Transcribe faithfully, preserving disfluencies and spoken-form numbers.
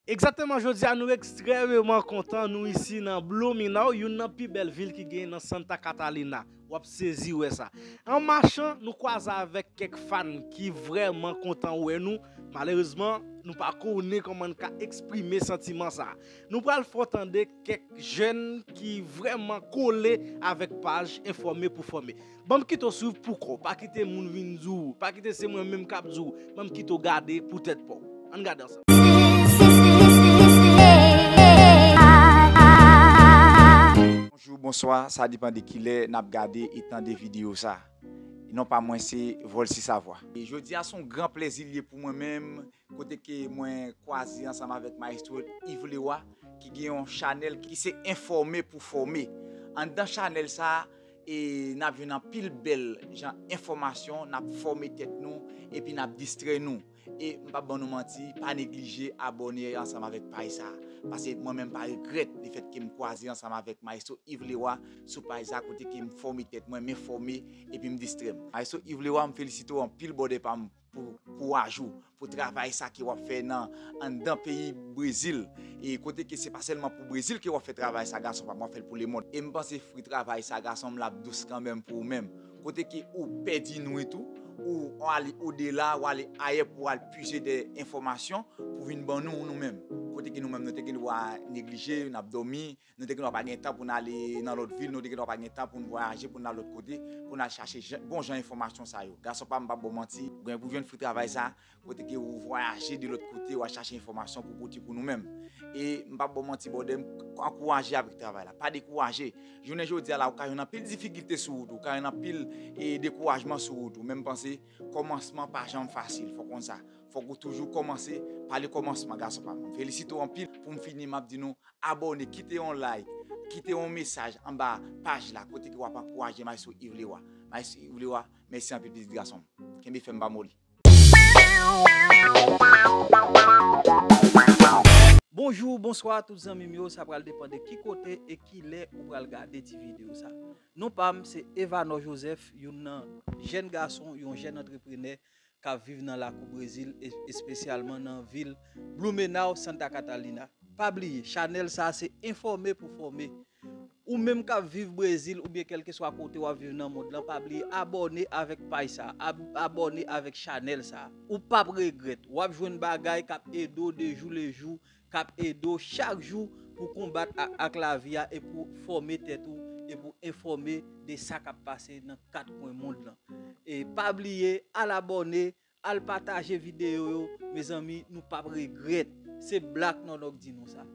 Egzakteman, jodi a nou ekstrèmeman kontan, nou isi nan Blumenau, youn nan pi bèl vil ki genyen nan Santa Catarina. W ap sezi wè sa. An machan, nou kwaze avèk kèk fan ki vrèman kontan wè nou. Malerezman, nou pa konnen kòman n ka eksprime santiman sa. Nou pral fè w tande kèk jèn ki vrèman kole avèk paj Enfòme pou Fòme. Ban m kite w swiv pou kò w. Pa kite moun vin di w, pa kite se mwen menm k ap di w. Ban m kite w gade pou tèt pa w. Ann gade ansanm. Bonjou, bonswa, sa depann de kilè n ap gade e tande videyo sa. Non pa mwen se Volcy Savoie. E jodi a se yon gran plèzi li ye pou mwen menm, kote ke mwen kwaze ansanm avèk Maestro Yves Leroy ki gen yon chanèl ki se Enfòme pou Fòme. Anndan chanèl sa, e n ap jwenn anpil bèl jan enfòmasyon, n ap fòme tèt nou, epi n ap distrè nou. E m p ap ban nou manti, pa neglije abòne ansanm avèk paj sa. Paske mwen menm pa regrèt lefèt ke m kwaze ansanm avèk Maestro Yves Leroy sou paj sa kote ke m fòme tèt mwen, m enfòme, epi m distrè m. Maestro Yves Leroy, m felisite w anpil bòdè pa m pou kouraj ou, pou travay sa ke w ap fè nan anndan peyi Brezil. E kote ke se pa sèlman pou Brezil ke w ap fè travay sa, gason pa m, w ap fè l pou lemonn. E m panse fwi travay sa, gason m, l ap dous kanmenm pou ou menm. Kote ke ou pèdi nou etou, ou ale odela, ou ale ayè pou al pize de enfòmasyon pou vin ban nou, nou menm. Kote ke nou menm, nou te gen dwa neglije, n ap dòmi, nou te gen dwa pa gen tan pou n ale nan lòt vil, nou te gen dwa pa gen tan pou n vwayaje, pou n al lòt kote, pou n al chache jan, bon jan enfòmasyon sa yo. Gason pa m, m p ap ba w manti, ou gen pou jwenn fwi travay sa, kote ke ou vwayaje de lòt kote, w al chache enfòmasyon pou pote pou nou menm. E m p ap ba w manti, bòdè, m ankouraje avèk travay la. Pa dekouraje. Jounen jodi a la, ou ka jwenn anpil difikilte sou wout ou, ou ka jwenn anpil, e, dekourajman sou wout ou. Men m panse, kòmansman pa janm fasil, fò w konn sa. Fòk ou toujou kòmanse pa le kòmansman, gason pa m. M felisite w anpil. Pou m fini, m ap di nou, abòne, kite yon like, kite yon mesaj anba paj la, kote ke w ap ankouraje Maestro Yves Leroy. Maestro Yves Leroy, mèsi anpil, pitit gason m. Kenbe fèm, pa moli. Bonjou, bonswa tout zanmi m yo, sa pral depann de ki kote e ki lè ou pral gade ti videyo sa. Non pa m se Evanor Joseph, youn nan jèn gason, yon jèn antreprenè k ap viv nan lakou Brezil, e-, espesyalman nan vil Blumenau, Santa Catarina. Pa bliye, chanèl sa se Enfòme pou Fòme. Ou menm k ap viv Brezil oubyen kèlkeswa kote w ap viv nan mond lan, pa bliye abòne avèk paj sa, ab-, abòne avèk chanèl sa. Ou p ap regrèt, w ap jwenn bagay k ap ede w de jou le jou, k ap ede w chak jou pou konbat a-, ak lavi a e pou fòme tèt ou e pou enfòme de sa k ap pase nan kat kwen mond lan. E pa bliye, al abòne, al pataje videyo yo, mezanmi, nou p ap regrèt. Se Black Nonò k di nou sa.